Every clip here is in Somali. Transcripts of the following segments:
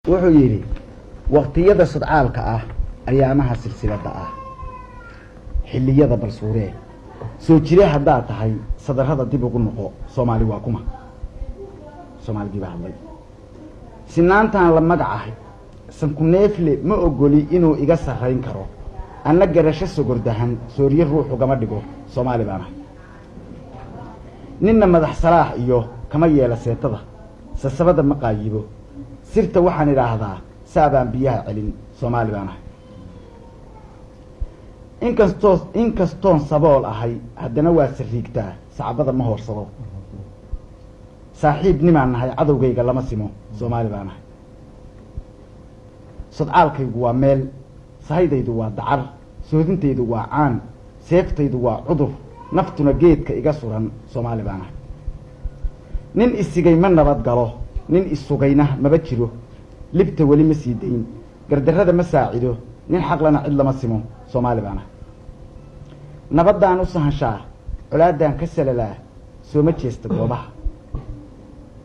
Wuxuu yidhi: waqtiyada sodcaalka ah, ayaamaha silsiladda ah, xilliyada balsuuree soo jire haddaad tahay, sadarrada dib ugu noqo. Soomaali waa kuma? Soomaaligii baa hadlay. Sinaantaan la magacahay, sankuneefle ma ogoli inuu iga sarrayn karo. Anna garasho sogordahan soorye ruux ugama dhigo. Soomaali baan ahay. Ninna madax salaax iyo kama yeela seetada, sasabada ma qaayibo. Sirta waxaan idhaahdaa saabaan biyaha celin. Soomaali baan ahay. Inkastoon sabool ahay, haddana waa sariigtaa, sacbada ma hoorsado. Saaxiib nimaan nahay cadowgayga lama simo. Soomaali baan ahay. Sodcaalkaygu waa meel, sahaydaydu waa dacar, soodintaydu waa caan, seeftaydu waa cudur, naftuna geedka iga suran. Soomaali baan ahay. Nin isigay ma nabad galo, nin isugayna maba jiro. Libta weli ma sii dayn, gardarrada ma saacido, nin xaqlana cid lama simo. Soomaali baan ahay. Nabaddaan u sahanshaa, colaaddaan ka salalaa, sooma jeesta goobaha.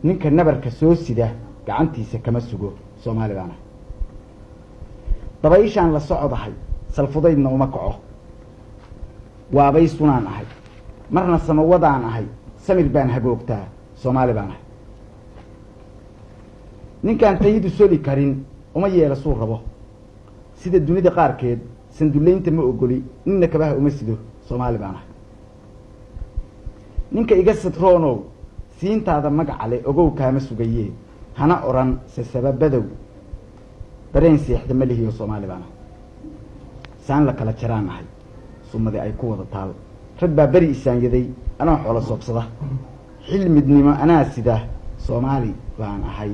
Ninka nabarka soo sida gacantiisa kama sugo. Soomaali baan ahay. Dabayshaan la socodahay, salfudaydna uma kaco. Waabay sunaan ahay, marna samawadaan ahay, samir baan hagoogtaa. Soomaali baan ahay. Ninkaan tayidu soli karin uma yeela suu rabo. Sida dunida qaarkeed sandullaynta ma ogoli, ninna kabaha uma sido. Soomaali baan ahay. Ninka iga sadroonow, siintaada magacale ogow kaama sugayee, hana odhan sasababadow dareen seexda ma lihiyo. Soomaali baan ahay. Saan la kala jaraan ahay, sumadi ay ku wada taal. Rag baa beri isaanyaday anoo xoolo soobsada. Xil midnimo anaa sida. Soomaali baan ahay.